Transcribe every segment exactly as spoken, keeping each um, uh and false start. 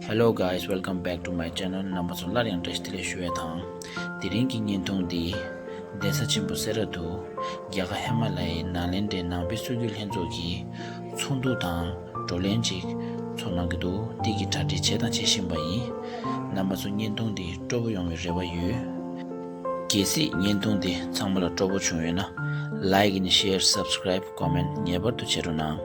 Hello guys, welcome back to my channel. རྣམ་པ་ཚོ་སླར་ཡང་བཀྲ་ཤིས་བདེ་ལེགས་ཞུ་བ་དང་། དེ་རིང་གི་བརྙན་ཐུང་འདི་གདན་ས་ཆེན་པོ་སེ་ར་དུ་རྒྱ་གར་ཧི་མ་ལ་ཡའི་ནཱ་ལེནྡྲའི་ནང་པའི་སྲོལ་རྒྱུན་ལྷན་ཚོགས་ཀྱི་ཚོགས་འདུ་དང་བགྲོ་གླེང་ཅིག་ཚོགས་གནང་གི་འདུག་དེ་གི་གྲ་སྒྲིག་བྱས་དང་བྱེད་བཞིན་པ་ཡིན། རྣམ་པ་ཚོ་བརྙན་ཐུང་འདི་སྤྲོ་པོ་ཡོང་བའི་རེ་བ་ཡོད། གལ་སྲིད་བརྙན་ཐུང་འདི་ཚང་མ་ལ་སྤྲོ་པོ་བྱུང་ཡོད་ན། Like and share, subscribe, comment ངེས་པར་དུ་བྱེད་རོགས་གནང་།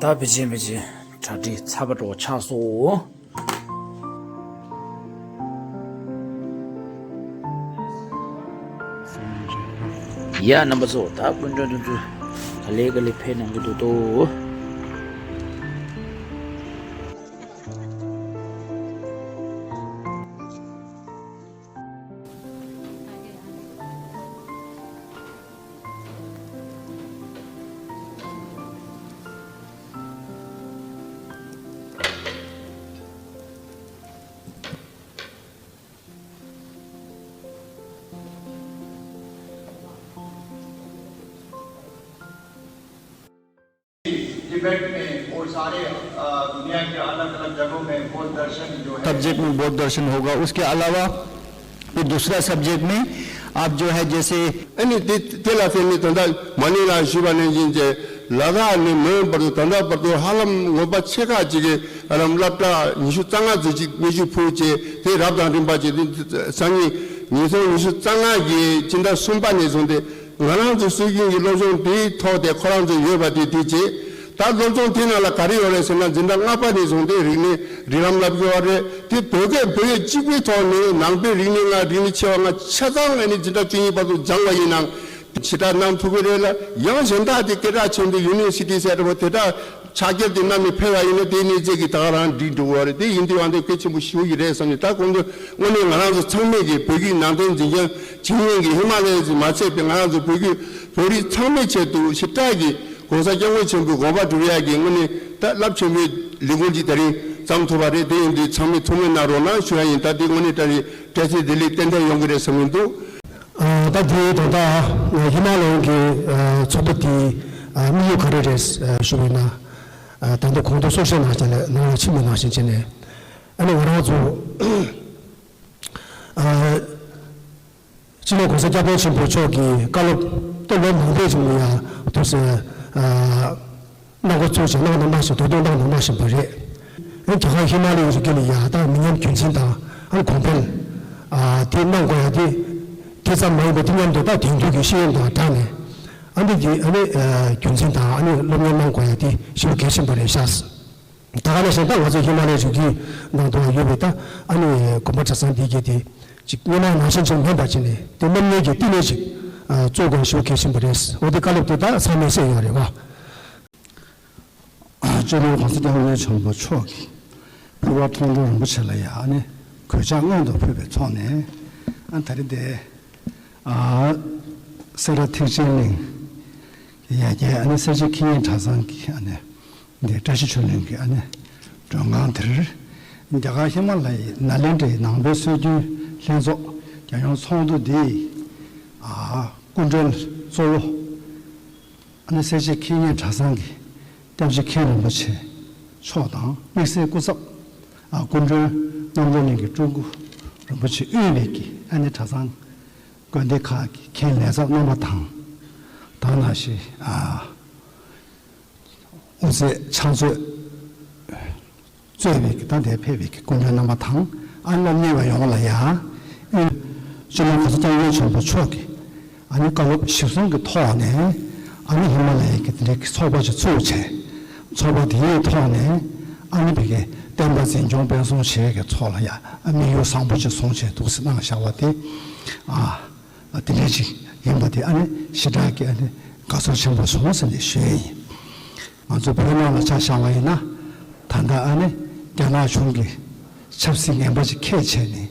ད་བི་ཅན་བི་ཅན་གྲ་སྒྲིག་ཚར་བ་འགྲོ་ཆགས་སོ། ཡ་རྣམ་པ་ཚོ། ད་སྐུ་མགྲོན་དེ་ཚོ་ག་ལེ་ག་ལེ་ཕེབས་གནང་གི་འདུག་ཏོ། तिब्बत में और सारे दुनिया के अलग अलग जगहों में बौद्ध दर्शन जो है। सब्जेक्ट में बौद्ध दर्शन होगा। उसके अलावा फिर दूसरा सब्जेक्ट में आप जो है जैसे अनि तेला फेमी तन्दा मनिला शिवाने जिन जे लगा ने मे बरु तन्दा बरु हालम गोबा छेका जिगे अरम लपटा निशु चंगा जिजि निशु फुचे ते रबदा रिम्बा जे संगी निशु निशु चंगा गे चिन्दा सुम्पा ने जोंदे ང་རང་ཚོ་སྲོལ་རྒྱུན་གྱི་སློབ་སྦྱོང་དེའི་ཐོག་དེ་ཁོ་རང་ཚོ་ཡོད་པ་དེ་དེ་བྱེད། ད་སློབ་སྦྱོང་དེ་ནང་ལ་ག་རེ་ཡོད་རེད་ཟེར་ན། འཛིན་གྲྭ་ལྔ་པ་ནས་བཟུང་སྟེ་རིག་གནས་རིགས་ལམ་བསླབ་ཀྱི་ཡོད་རེད། དེ་བོད་སྐད་བོད་ཡིག་གཅིག་པུའི་ཐོག་ནས་ནང་པའི་རིག་གནས་ལྔ་རིག་གནས་ཆེ་བ་ལྔ་ཆ་ཚང་ཨ་ནི་འཛིན་གྲྭ་བཅུ་གཉིས་བར་དུ་སྦྱངས་པ་ཡིན་ནའང་ཞེ་དྲག་གནང་ཐུབ་ཀྱི་རེད་ལ། ཡང་གཞན་དག་དེ་སྐད་གྲགས་ཆེན་པོའི་ཡུ་ནི་ཝར་སི་ཊི་ཟེར་བ་དེ་འདྲ་ཕྱག་འཁྱེར་དེ་བསྣམས་ནས་ཕེབས་པ་ཡིན་ན་དེའི་གནས་ཚད་ཀྱིས་ད་ག་རང་འགྲིག་འགྲོ་བ་རེད། དེ་ཡིན་དུས་ཨ་འདི་གལ་ཆེན་པོ་ཞེ་པོ་ཞིག་རེད་བསམ་ནས། ད་དགོང་དྲོ་དངོས་གནས་ང་རང་ཚོ་ཚང་མས་ཀྱི་བོད་བརྒྱུད་ནང་བསྟན་འཛིན་སྐྱོང་བྱེད་མཁན་གྱི་ཧི་མ་ལ་ཡ་ཙམ་མ་ཚད་པའི་ང་རང་ཚོ་བོད་བརྒྱུད་བོད་རིགས་ཚང་མའི་ཆེད་དུ་ཞེ་དྲག་གི་༸གོང་ས་༸སྐྱབས་མགོན་ཆེན་པོའི་དགོངས་པ་སྒྲུབ་ཡག་གི་དངོས་གནས་ད་རླབས་ཆེན་པོའི་ལས་འགུལ་ཅིག་དེ་རིང་བརྩམས་ཐུབ་པ་རེད། དེ་ཡིན་དུས་ཚང་མས་ཐུགས་སྨོན་གནང་རོགས་གནང་ཞུ་ཡ་ཡིན། ད་དེ་དངོས་གནས་ད་རེས་བཀྲ་ཤིས་བདེ་ལེགས་ཏན་ཏན་ཡོང་གི་རེད་བསམ་གྱི་འདུག་ཨ། ད་དེ་ད་ལྟ་ཧི་མ་ལ་ཡའི་གི་ཚོགས་པ་དེའི་དམིགས་ཡུལ་ག་རེ་རེད་ཞུ་བ་ཡིན་ན། ད་ལྟ་གོང་དུ་གསུང་བཤད་གནང་བྱས་ནས་ནང་ལ་ཕྱིན་པ་ནང་བཞིན་བྱས་ནས། ཨ་ནི་ང་རང་ཚོ་ཨ། སྤྱི་ནོར་༸གོང་ས་༸སྐྱབས་མགོན་ཆེན་པོ་མཆོག་གི་བཀའ་སློབ་ཏུ་ལོ་མང་པོའི་རིང་ལ་ཡང་དུས་སུ་ཨ། གནང་འགོ་བཙུགས་ཤིང་གནང་གནང་བཞིན་དོ་དོན་གནང་གནང་བཞིན་པ་རེད། ཨ་ནི་རྒྱ་གར་ཧི་མ་ལ་ཡའི་རི་རྒྱུད་ལ་ཡང་ད་མི་ཉམས་རྒྱུན་འཛིན་དང་ཨ་ནི་གོང་འཕེལ་ཨ། དེ་གནང་དགོས་ཡ་དེ་དེ་ཙམ་མ་ཡིན་པར་དེ་མཉམ་དུ་ད་དེང་དུས་ཀྱི་ཤེས་ཡོན་དང་སྦྲགས་ནས་ཨ་ནི་དེ་ཨ་ནི་རྒྱུན་འཛིན་དང་ཨ་ནི་སློབ་གཉེར་གནང་དགོས་ཡ་དེ་ཞེ་པོ་གལ་ཆེན་པོ་རེད་ཤག་ད་ག་ནང་བཞིན་ད་ང་ཚོ་ཧི་མ་ལ་ཡའི་རི་རྒྱུད་ནང་དུ་ཡོད་པའི་ད་ཨ་ནི་དགོན་པ་གྲྭ་ཚང་འདི་གས་དེ་ཅིག་སྔོན་མ་ནང་བཞིན་ཅིག་མིན་པ་བྱས་ནས་དེ་སྣུམ་སྣེ་གི་བསྟི་གནས་ཅིག་ཨ། བཙུགས་དགོས་ཞེ་པོ་གལ་ཆེན་པོ་རེད། འོ་དེ་བཀའ་སློབ་དེ་ད་ཚང་མས་གསན་ཡོད་རེད་བ། སྤྱི་ནོར་༸གོང་ས་༸སྐྱབས་མགོན་ཆེན་པོ་མཆོག་གིས་ཕུར་པ་མཐོང་གྲོལ་རིན་པོ་ཆེ་ལ་ཡང་ཨ་ནི་གུས་ཕྱག་སྔོན་དུ་ཕུལ་བའི་ཐོག་ནས་ཨ་ད་རེས་འདི་ཨ་སེ་ར་ཐེག་ཆེན་གླིང་ཡ་གྱལ་ཨ་ནི་སེར་བྱེས་ཁེ་ཉེན་གྲྭ་ཚང་གི་ཨ་ནི་འདི་བཀྲ་ཤིས་ཆོས་གླིང་གི་ཨ་ནི་མགྲོན་ཁང་དེར་རྒྱ་གར་ཧི་མ་ལ་ཡའི་ནཱ་ལེནྡྲའི་ནང་པའི་སྲོལ་རྒྱུན་ལྷན་ཚོགས་རྒྱལ་ཡོངས་ཚོགས་འདུ་འདིའི་ཨ་སྐུ་མགྲོན་གཙོ་བོ་ཨ་ནི་སེར་བྱེས་ཁེ་ཉེན་གྲྭ་ཚང་གི་སྐྱབས་རྗེ་མཁན་རིན་པོ་ཆེ་མཆོག་དང་དམིགས་བསལ་སྐུ་ཚབ་ཨ་སྐུ་མགྲོན་རྣམ་གྲོལ་གླིང་གི་སྤྲུལ་སྐུ་རིན་པོ་ཆེ་དབུས་པའི་གི་ཨ་ནི་གྲྭ་ཚང་དགོན་སྡེ་ཁག་གི་མཁན་ལས་ཚབ་རྣམ་པ་དང་དེ་ནང་བཞིན་ཨ་དབུ་མཛད་ཕྱག་མཛོད་གཙོས་པའི་གི་ད་ལྟའི་ཕེབས་པའི་གི་སྐུ་མགྲོན་རྣམ་པ་དང་ཨ་ནི་སློབ་གཉེར་བ་ཡོངས་ལ་ཡང་ཨ་ནི་སྤྱི་ནོར་༸གོང་ས་༸སྐྱབས་མགོན་ཆེན་པོ་མཆོག་གིས་ཨ་ནི་བཀའ་སློབ་ཞིབ་གསུམ་གྱི་ཐོག་ནས་ཨ་ནི་ཧི་མ་ལ་ཡའི་གི་དེ་འདྲའི་གི་ཚོགས་པ་ཅིག་ཚུགས་བྱས། ཚོགས་པ་དེའི་ཐོག་ནས་ཨ་ནི་བི་ཀའི་བསྟན་པ་འཛིན་སྐྱོང་སྤེལ་གསུམ་བྱེད་ཀྱི་ཚོགས་ལ་ཡ་དམིགས་ཡུལ་བཟང་པོ་ཅིག་བཟུང་བྱས་འདུག་སེ་གནང་བཞག་པ་དེ་ཨ་དེ་འདྲ་ཅིག་ཡིན་པ་དེ་ཨ་ནི་ཞེ་དྲག་གི་ཨ་ནི་དགའ་ཚོར་ཆེན་པོ་བྱུང་ཟེར་ནས་ཞུ་ཡས་ཡིན། ང་ཚོ་བོད་ནང་ལ་ཆ་བཞག་པ་ཡིན་ན་ད་ལྟ་ཨ་ནི་རྒྱ་ནག་གཞུང་གིས་ཆབ་སྲིད་ངན་པ་ཅིག་ཁས་བྱས་ནས།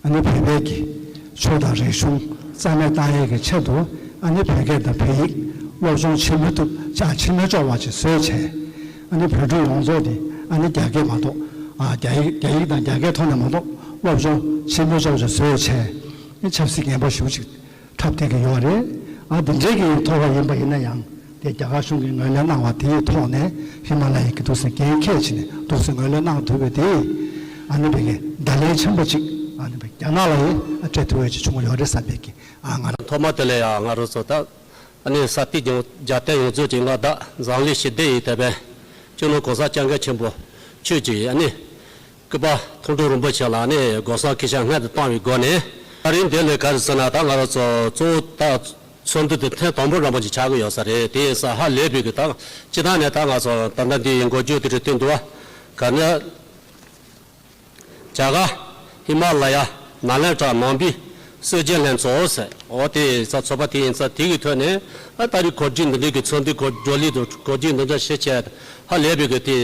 ཨ་ནི་བོད་པའི་གི་ཆོས་དང་རིག་གཞུང་རྩ་མེད་བཏང་ཡས་ཀྱི་ཆེད་དུ་ཨ་ནི་བོད་སྐད་དང་བོད་ཡིག་སློབ་སྦྱོང་བྱེད་མི་ཐུབ་ཅག་བྱེད་མི་ཆོག་པ་ཅིག་བཟོས་བྱས། ཨ་ནི་བོད་ཕྲུག་ཡོངས་རྫོགས་དེ་ཨ་ནི་རྒྱ་སྐད་མ་གཏོགས་ཨ་རྒྱ་ཡིག་རྒྱ་ཡིག་དང་རྒྱ་སྐད་ཐོག་ནས་མ་གཏོགས་སློབ་སྦྱོང་བྱེད་མི་ཆོག་ཅིག་བཟོས་བྱས། ཨ་ནི་ཆབ་སྲིད་ངན་པ་ཞེ་པོ་ཅིག་འཁྲབ་བསྡད་ཀྱི་ཡོད་རེད། ཨ་དེ་འདྲའི་གི་ཐོག་ལ་ཡིན་པ་ཡིན་ན་ཡང་ རྒྱ་གར་གཞུང་གིས་ངོས་ལེན་གནང་བ་དེའི་ཐོག་ནས་ཧི་མ་ལ་ཡའི་གི་ཐུགས་སྲས་རྒན་ཁས་བྱས་ནས་ཐུགས་སྲས་ངོས་ལེན་གནང་ཐུབ་པ་དེ་ཨ་ནི་བི་གའི་བརྡ་ལན་ཆེན་པོ་ཅིག་ཨ་ནི་བི་རྒྱ་ནག་ལ་ཡང་སྤྲད་ཐུབ་པ་ཅིག་བྱུང་ཡོད་རེད་བསམ་པའི་གི་ཨ་ང་རང་ཐོག་མ་དེ་ལ་ཡང་ང་རང་ཚོ་ད་ཨ་ནི་ས་སྟེང་རྒྱལ་བསྟན་ཡོངས་རྫོགས་ཀྱི་མངའ་བདག་འཛམ་གླིང་ཞི་བདེ་ཡི་དེད་དཔོན་སྤྱི་ནོར་གོང་ས་སྐྱབས་མགོན་ཆེན་པོ་ཆོས་ཀྱི་ཨ་ནི། སྐུ་པར་མཐོང་གྲོལ་རིན་པོ་ཆེ་ལ་ནི་གོ་ས་སྐུ་ཕྱྭ་སྔོན་དུ་བཏང་བའི་སྒོ་ནས། ད་རིང་འདི་ལས་ག་རེ་ཟེར་ན་ད་ང་རང་ཚོ་གཙོ་བོ་ད་ཚོགས་འདུ་དེ་ཐེངས་དང་པོ་རང་པ་ཅིག་ཆགས་ཀྱི་ཡོད་ས་རེད། དེ་ཡིན་ཙང་ཧ་ལས་པའི་གི་ད་སྤྱི་བཏང་ནས་ད་ང་ཚོ་ད་ལྟ་འདི་ཡི་འགོ་བརྗོད་དེ་རེད་བསྟན་འདུག་བ། ག་ནས་རྒྱ་གར་ཧི་མ་ལ་ཡ་ནཱ་ལེནྡྲ་ནང་པའི་སྲོལ་རྒྱུན་ལྷན་ཚོགས་ཟེར། འོ་དེ་ས་ཚོགས་པ་དེ་ཡིན་ཙང་དེ་གི་ཐོག་ནས་ཨ་ད་རེས་གོ་སྒྲིག་འདི་འདྲའི་གི་ཚོགས་འདུ་གོ་བགྲོ་གླེང་དང་གོ་སྒྲིག་འདི་འདྲ་བྱེད་ཆེད་ཧ་ལས་པའི་གི་དེ་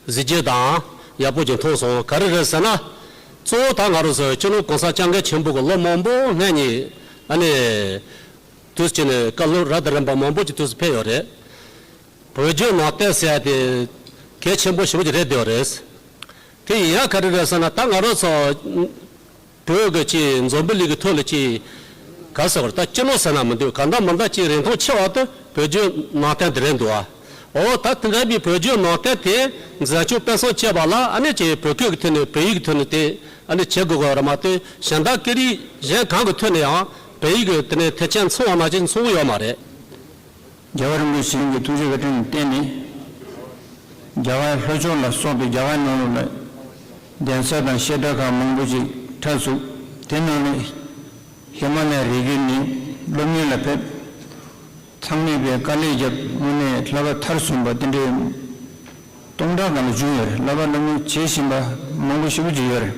གཟི་བརྗིད་དང་ཡག་པོ་ཅིག་མཐོང་སོང་། ག་རེ་རེད་ཟེར་ན། གཙོ་བོ་ད་ང་རང་ཚོ་སྤྱི་ནོར་གོང་ས་སྐྱབས་མགོན་ཆེན་པོ་གི་ལོ་མང་པོ་སྔོན་ནས་ཨ་ནི་དུས་ཅི་ནས་བཀའ་སློབ་རབ་དང་རིམ་པ་མང་པོ་ཅིག་དུས་སུ་ཕེབས་ཡོད་རེད། བོད་བརྒྱུད་ནང་བསྟན་ཟེར་ཡ་དེ་གལ་ཆེན་པོ་ཞེ་པོ་ཅིག་རེད་བསྡད་ཡོད་རེད། དེ་ཡིན་ཡང་ག་རེ་རེད་ཟེར་ན་ད་ང་རང་ཚོ་བོད་ཀྱི་ཅིག་འཛམ་བུ་གླིང་གི་ཐོག་ལ་ཅིག་ག་ཟེར་བར་ད་སྤྱི་ནོར་ཟེར་ན་མི་འདུག་གང་ལྟར་མི་འདྲ་ཅིག་རིན་ཐང་ཆེ་བ་དེ་བོད་བརྒྱུད་ནང་བསྟན་དེ་རེད་འདུག་ཨ། འོ་ད་དེ་འདྲ་བའི་བོད་བརྒྱུད་ནང་བསྟན་དེ་འཛིན་སྐྱོང་སྤེལ་གསུམ་བྱེད་པ་ལ་ཨ་ནི་ཅིག་བོད་སྐད་ཀྱི་ཐོག་ནས་བོད་ཡིག་གི་ཐོག་ནས་དེ་ཨ་ནི་བྱེད་དགོས་དགོས་ར་མ་གཏོགས་གཞན་དག་སྐད་རིགས་གཞན་གང་གི་ཐོག་ནས་ཡང་བོད་ཡིག་གི་དེ་ནས་ཐེག་ཆེན་ཚང་བ་ནང་བཞིན་ཚང་གི་ཡོད་མ་རེད། རྒྱལ་བ་རིན་པོ་ཆེ་གི་ཐུགས་རྗེ་བཀའ་དྲིན་བརྟེན་ནས་རྒྱ་གར་ལྷོ་ཕྱོགས་ལ་སོགས་པའི་རྒྱ་གར་ནང་ལོགས་ལ་གདན་ས་དང་བཤད་གྲྭ་ཁག་མང་པོ་ཞིག་ཕྲ་ཚུགས། དེ་ནང་ནས་ཧི་མ་ལ་ཡའི་རི་རྒྱུད་ནས་སློབ་གཉེར་ལ་ཕེབས། ཚང་མས་པའི་དཀའ་ལས་བརྒྱབ། དངོས་གནས་བསླབ་པ་མཐར་སོན་པ་དེ་འདྲའི་སྟོང་ཕྲག་སྒང་ལ་བྱུང་ཡོད་རེད། བསླབ་པ་སློབ་གཉེར་བྱེད་བཞིན་པ་མང་པོ་ཞེ་པོ་ཅིག་ཡོད་རེད།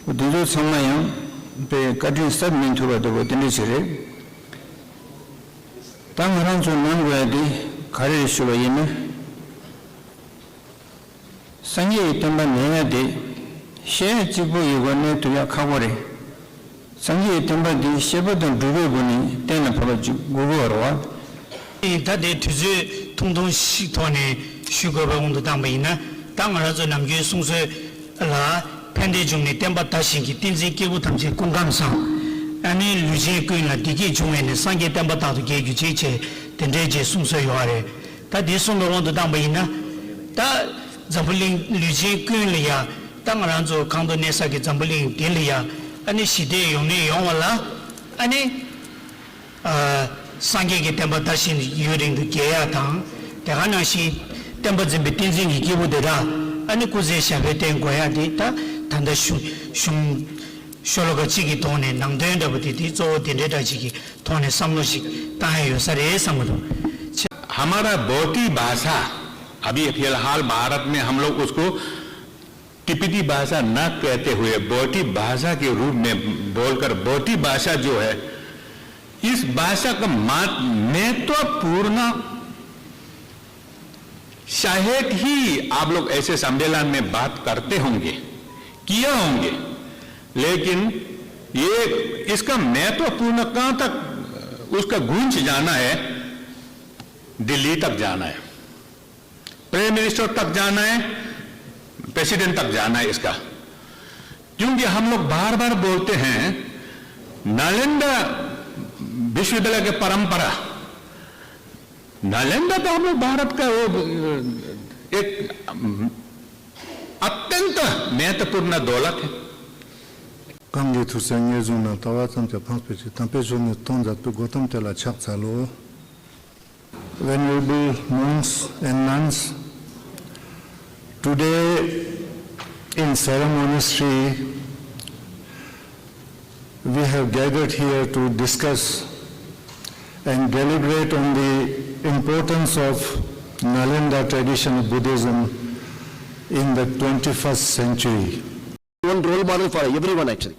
འོ་དེ་ཚོ་ཚང་མ་ཡང་པའི་བཀའ་དྲིན་གསབ་མི་ཐུབ་པ་འདུག་པ་དེ་འདྲ་ཞིག་རེད། ད་ང་རང་ཚོ་གནང་དགོས་ཡ་དེ་ག་རེ་རེད་ཞུ་བ་ཡིན་ན། སངས་རྒྱས་ཀྱི་བསྟན་པ་ལེན་ཡ་དེ་བཤད་ཡ་གཅིག་པོ་ཡི་སྒོ་ནས་ཐུབ་ཡ་ཁག་པོ་རེད། སངས་རྒྱས་ཀྱི་བསྟན་པ་འདི་བཤད་པ་དང་སྒྲུབ་པའི་སྒོ་ནས་གཏན་ལ་ཕབ་པ་ཅིག་དགོས་ཀྱི་ཡོད་རེད་བ། ད་དེ་དུས་ཚོད་ཐུང་ཐུང་ཞིག་ཐོག་ནས་ཞུ་དགོས་པའི་དབང་དུ་བཏང་པ་ཡིན་ན། ད་ང་རང་ཚོ་ནམ་རྒྱུན་གསུང་སྲོལ་ལ། ཕན་བདེ་འབྱུང་གནས་བསྟན་པ་དར་ཞིང་གི། བསྟན་འཛིན་སྐྱེས་བུ་ཐམས་ཅད་སྐུ་ཁམས་བཟང་། ཨ་ནི་ལུས་ཅན་ཀུན་ལ་བདེ་སྐྱིད་འབྱུང་བའི་གནས། སངས་རྒྱས་བསྟན་པ་རྟག་ཏུ་རྒྱས་གྱུར་ཅིག་བྱས་དེ་འདྲའི་རྗེས་གསུང་སྲོལ་ཡོད་རེད། ད་དེ་གསུངས་པའི་དབང་དུ་བཏང་པ་ཡིན་ན། ད་འཛམ་བུ་གླིང་ལུས་ཅན་ཀུན་ལ་ཡ། ད་ང་རང་ཚོ་གང་དུ་གནས་ས་གི་འཛམ་བུ་གླིང་འདི་ལ་ཡ། ཨ་ནི་ཞི་བདེ་ཡོང་གནས་ཡོང་བ་ལ། ཨ་ནི། ཨ། སངས་རྒྱས་ཀྱི་བསྟན་པ་དར་ཞིང་ཡུན་རིང་དུ་རྒྱས་ཡ་དང་། དེ་ག་ནང་བཞིན་བསྟན་པ་འཛིན་པའི་བསྟན་འཛིན་གྱི་སྐྱེས་བུ་དེ་དག་ཨ་ནི་སྐུ་ཚེ་ཞབས་པད་བརྟན་དགོས་ཡ་དེ་ད་ད་ལྟ་གཞུང་གཞུང་ཤོ་ལོ་ཀ་གཅིག་གི་ཐོག་ནས་ནང་དོན་འདྲ་པོ་དེ་དེ་གཙོ་བོ་དེ་འདྲའི་འདྲ་ཅིག་གི་ཐོག་ནས་བསམ་བློ་ཞིག་བཏང་ཡ་ཡོད་ས་རེད་བསམ་གྱི་འདུག हमारा बोटी भाषा अभी फिलहाल भारत में हम लोग उसको तिब्बती भाषा न कहते हुए बोटी भाषा के रूप में बोलकर बोटी भाषा जो है, इस भाषा का महत्वपूर्ण शायद ही आप लोग ऐसे सम्मेलन में बात करते होंगे, किया होंगे, लेकिन ये इसका महत्वपूर्ण कहाँ तक उसका गूंज जाना है, दिल्ली तक जाना है। प्राइम मिनिस्टर तक जाना है, प्रेसिडेंट तक जाना है इसका। क्योंकि हम लोग बार बार बोलते हैं नालंदा विश्वविद्यालय की परंपरा। नालंदा तो हम लोग भारत का वो एक अत्यंत महत्वपूर्ण दौलत है। གང་གི་ཐུགས་སྲས་ངེས་བཟུང་ན། ལྟ་བ་ཙམ་གྱིས་ཕངས་པའི་ཕྱིར། དམ་པའི་ཆོས་ནི་སྟོང་མཛད་པའི། གོ་ཏམ་དེ་ལ་ཕྱག་འཚལ་ལོ། Venerable monks and nuns, today in Sera Monastery, we have gathered here to discuss and deliberate on the importance of Nalanda tradition of Buddhism in the twenty-first century. One role model for everyone, actually.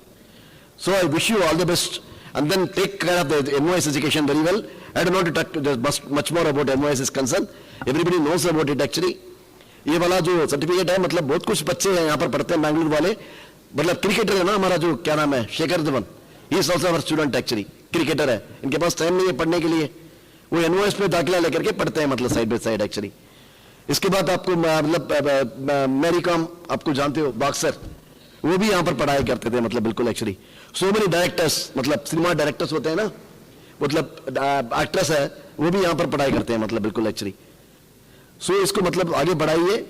So I wish you all the best, and then take care of the M O S education very well. I don't want to talk much, much more about M O S is concerned. Everybody knows about it, actually. ये वाला जो सर्टिफिकेट है, मतलब, बहुत कुछ बच्चे हैं यहाँ पर पढ़ते हैं, बैंगलोर वाले। मतलब, क्रिकेटर है ना हमारा, जो, क्या नाम है, Shikhar Dhawan, he is also our student, actually, cricketer है। इनके पास टाइम नहीं है पढ़ने के लिए, वो एन ओ एस पे दाखिला लेकर के पढ़ते हैं, मतलब, साइड बाय साइड, एक्चुअली। इसके बाद आपको, मतलब, मैरी कॉम, आपको जानते हो, बॉक्सर, वो भी यहाँ पर पढ़ाई करते थे, मतलब, बिल्कुल, एक्चुअली। सो मेनी डायरेक्टर्स, मतलब, सिनेमा डायरेक्टर्स होते हैं ना, मतलब, एक्ट्रेस है, वो भी यहाँ पर पढ़ाई करते हैं, मतलब, बिल्कुल, एक्चुअली। सो इसको, मतलब, आगे बढ़ाइए,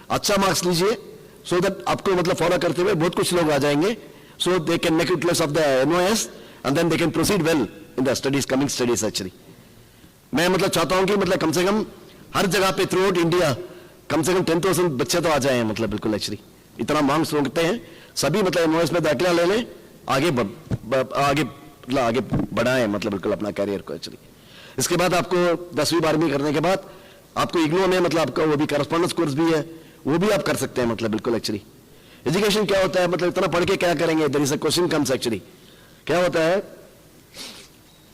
अच्छा मार्क्स लीजिए, सो दैट आपको, मतलब, फॉलो करते हुए बहुत कुछ लोग आ जाएंगे। So they can make utilize of the N O S and then they can proceed well in the studies, coming studies, actually. मैं, मतलब, चाहता हूँ कि, मतलब, कम से कम हर जगह पे throughout India कम से कम टेन थाउजेंड बच्चे तो आ जाए, मतलब, बिल्कुल, एक्चुअली। इतना मांग सुनते हैं, सभी, मतलब, एमओएस में दाखिला ले लें, आगे बढ़, ब-, आगे, मतलब, आगे बढ़ाएं, मतलब, बिल्कुल, अपना करियर को, एक्चुअली। इसके बाद आपको दसवीं बारहवीं करने के बाद आपको इग्नू में, मतलब, आपका वो भी करस्पॉन्डेंस कोर्स भी है, वो भी आप कर सकते हैं, मतलब, बिल्कुल, एक्चुअली। एजुकेशन क्या होता है, मतलब, इतना पढ़ के क्या करेंगे? There is a question comes, actually. क्या होता है,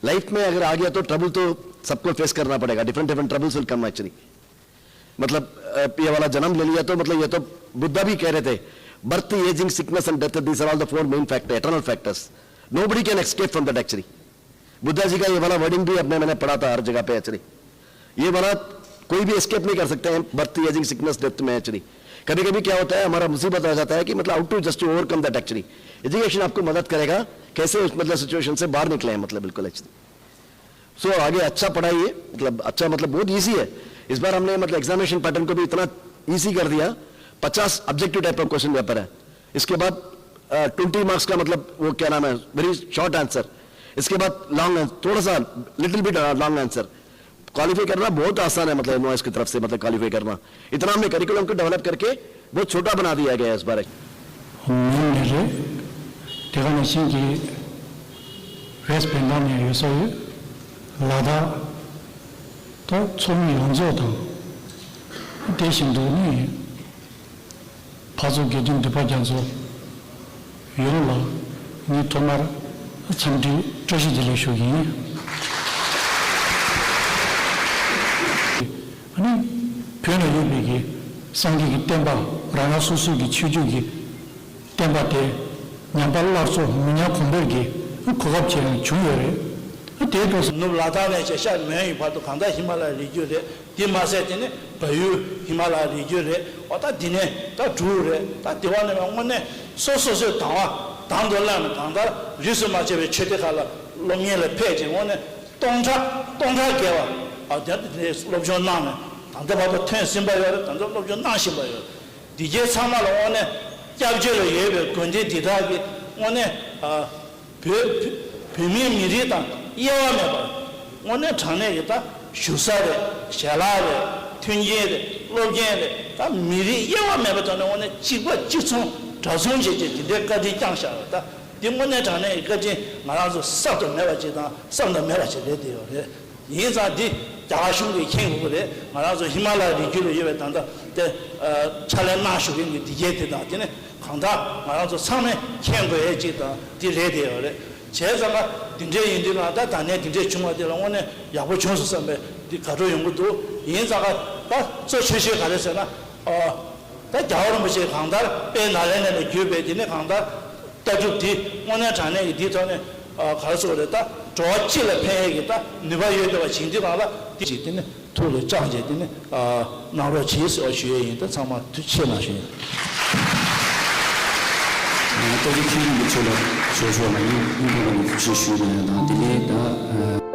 लाइफ में अगर आ गया तो ट्रबल तो सबको फेस करना पड़ेगा। Different different troubles will come, actually. मतलब, अ, ये वाला जन्म ले लिया तो, मतलब, ये तो बुद्धा भी कह रहे थे, birth, aging, sickness and death, these are all the four main factor, eternal factors. Nobody can escape from that, actually. Buddha जी का ये वाला वर्डिंग भी अपने, मैंने पढ़ा था हर जगह पे, एक्चुअली। ये वाला कोई भी एस्केप नहीं कर सकते हैं, बर्थ, एजिंग, सिकनेस, डेथ में, एक्चुअली। कभी कभी क्या होता है, हमारा मुसीबत आ जाता है कि, मतलब, how to just overcome that, actually. Education आपको मदद करेगा कैसे उस, मतलब, सिचुएशन से बाहर निकले हैं, मतलब, बिल्कुल, एक्चुअली। सो आगे अच्छा पढ़ाइए, मतलब, अच्छा, मतलब, बहुत ईजी है। इस बार हमने, मतलब, एग्जामिनेशन पैटर्न को भी इतना ईजी कर दिया। पचास ऑब्जेक्टिव टाइप का क्वेश्चन पेपर है, इसके बाद ट्वेंटी मार्क्स का, मतलब, वो क्या नाम है, वेरी शॉर्ट आंसर, इसके बाद लॉन्ग, थोड़ा सा, little bit long answer. Qualify करना बहुत आसान है, मतलब, एमओएस की तरफ से, मतलब, क्वालिफाई करना। इतना हमने करिकुलम को डेवलप करके बहुत छोटा बना दिया गया है इस बार। ངོས་ནས་རེད། དེ་ག་ནང་བཞིན་གྱི་བེསྟ་བེང་གྷལ་ནས་ཡོད་ས་ཡོད། ལ་དྭགས་དང་ཚོགས་མི་ཡོངས་རྫོགས་དང་། དེ་བཞིན་དུ་ནི། ཕར་ཚུར་དགེ་འདུན་འདུས་པ་རྒྱ་མཚོ་ཡོངས་ལ་ངས་ཐོག་མར་འཚམས་འདྲི་བཀྲ་ཤིས་བདེ་ལེགས་ཞུ་གི་ཡིན། ཨ་ནི་བོད་ལ་ཡོད་པའི་གི་སངས་རྒྱས་ཀྱི་བསྟན་པ་རང་རང་སོ་སོའི་གི་ཆོས་བརྒྱུད་ཀྱི་བསྟན་པ་དེ་ཉམས་པ་སླར་གསོ་མི་ཉམས་གོང་འཕེལ་གྱི་གོ་སྐབས་ཅིག་ཡང་བྱུང་ཡོད་རེད། དེའི་སྐབས་སུ་ནུབ་ལ་དྭགས་ནས་བྱས་ཤར་མོན་ཡི་བར་དུ་གང་ལྟར་ཧི་མ་ལ་ཡའི་རི་རྒྱུད་རེད། དེ་མ་ཟད་དེ་ནི་བལ་ཡུལ་ཧི་མ་ལ་ཡའི་རི་རྒྱུད་རེད། འོ་ད་འདི་ནས་ད་འབྲུག་རེད། ད་དེ་བ་ནས་དངོས་གནས་སོ་སོ་སོའི་དང་བ་དང་དུ་བླངས་ནས་གང་ལྟར་རིས་སུ་མ་ཆད་པའི་ཆོས་སྡེ་ཁག་ལ་སློབ་གཉེར་ལ་ཕེབས་ཀྱི་དངོས་གནས་སྟོང་ཕྲག་སྟོང་ཕྲག་བརྒལ་བ། ཨ་དེ་འདི་ནས་སློབ་སྦྱོང་གནང་ནས་ད་ལྟ་བར་དུ་ཐོན་ཟིན་པ་ཡོད་རེད། ད་ལྟ་སློབ་སྦྱོང་གནང་བཞིན་པ་ཡོད་རེད། འདི་གའི་ཚང་མ་ལ་དངོས་གནས་སྐྱབས་བཅོལ་ལ་ཡོད་པའི་དགོན་སྡེ་འདི་དག་གི་དངོས་གནས་ཨ་བོད་བོད་མིའི་མི་རིགས་དང་དབྱེ་བ་མེད་པར་དངོས་གནས་དྲང་གནས་ཀྱི་ད་བཞུགས་ས་རེད། ཞལ་ལག་རེད། མཐུན་རྐྱེན་རེད། སློབ་རྐྱེན་རེད། ད་མི་རིགས་དབྱེ་བ་མེད་པའི་ཐོག་ནས་དངོས་གནས་གཅིག་པ་གཅིག་མཚུངས་འདྲ་མཚུངས་བྱས་བྱས་འདི་འདྲའི་བཀའ་དྲིན་བསྐྱངས་བཞག་པ། ད་འདི་དངོས་གནས་དྲང་གནས་ཀྱི་བཀའ་དྲིན་ང་རང་ཚོ་བསམ་དུ་མེད་པ་ཅིག་དང་བསམ་དུ་མེད་པ་ཅིག་རེད། དེ་ཡོད་རེད། ཡིན་ཙང་འདི་རྒྱ་གར་གཞུང་གིས་མཁྱེན་དགོས་ཀྱི་རེད། ང་རང་ཚོ་ཧི་མ་ལ་ཡའི་རི་རྒྱུད་ལ་ཡོད་པའི་ད་ལྟ་དེ་ཕྱག་ལས་གནང་བཞུགས་མཁན་གྱི་འདི་རྒྱལ་དེ་དང་དེ་ནི་གང་ལྟར་ང་རང་ཚོ་ཚང་མས་མཁྱེན་དགོས་ཡས་ཅིག་དང་འདི་རེད། དེ་ཡོད་རེད། བྱས་ཙང་ཀ་འདི་འདྲའི་ཡིན་དུས་ང་ད་ད་ནས་འདི་འདྲའི་བྱུང་བ་དེ་ལ་དངོས་གནས་ཡག་པོ་བྱུང་སོང་བསམ་པའི་འདི་དགའ་སྤྲོ་ཡོང་གི་འདུག་ཡིན་ཙང་ཀ་ད་གཙོ་ཆེ་ཤོས་ག་རེ་ཟེར་ན། ཨ་ད་རྒྱལ་བ་རིན་པོ་ཆེ་གང་ལྟར་དཔལ་ནཱ་ལེནྡྲ་ནས་བརྒྱུད་པའི་དེ་ནས་གང་ལྟར་ལྟ་གྲུབ་འདི་དངོས་གནས་དྲང་གནས་ཀྱི་འདིའི་ཐོག་ནས་ཨ་ག་རེ་ཟེར་དགོས་རེད། ད་འགྲོ་བ་སྤྱི་ལ་ཕན་ཡས་ཀྱི་ད་ནུས་པ་ཡོད་བསྡད་པ་བྱིན་འདི་གང་ལ་འདི་ཅིག་དེ་ནས་ཐུགས་ལ་བཅངས་བྱས་དེ་ནས་ཨ་གནང་རོགས་བྱེད་ཟེར་བ་ཞུ་ཡས་ཡིན། ད་ཚང་མ་ཐུགས་རྗེ་ཆེ་གནང་ཞུ་ཡིན། ཨ་ད་ཅི་ཁྱེད་རང་གི་ཆོས་ལ་ཆོས་ཕྱོགས་ལ་ཡིན་ཡིན་པ་ལ་ཐུགས་རྗེ་ཆེ་ཞུ་ཡིན། ད་དེ་ནས་ད།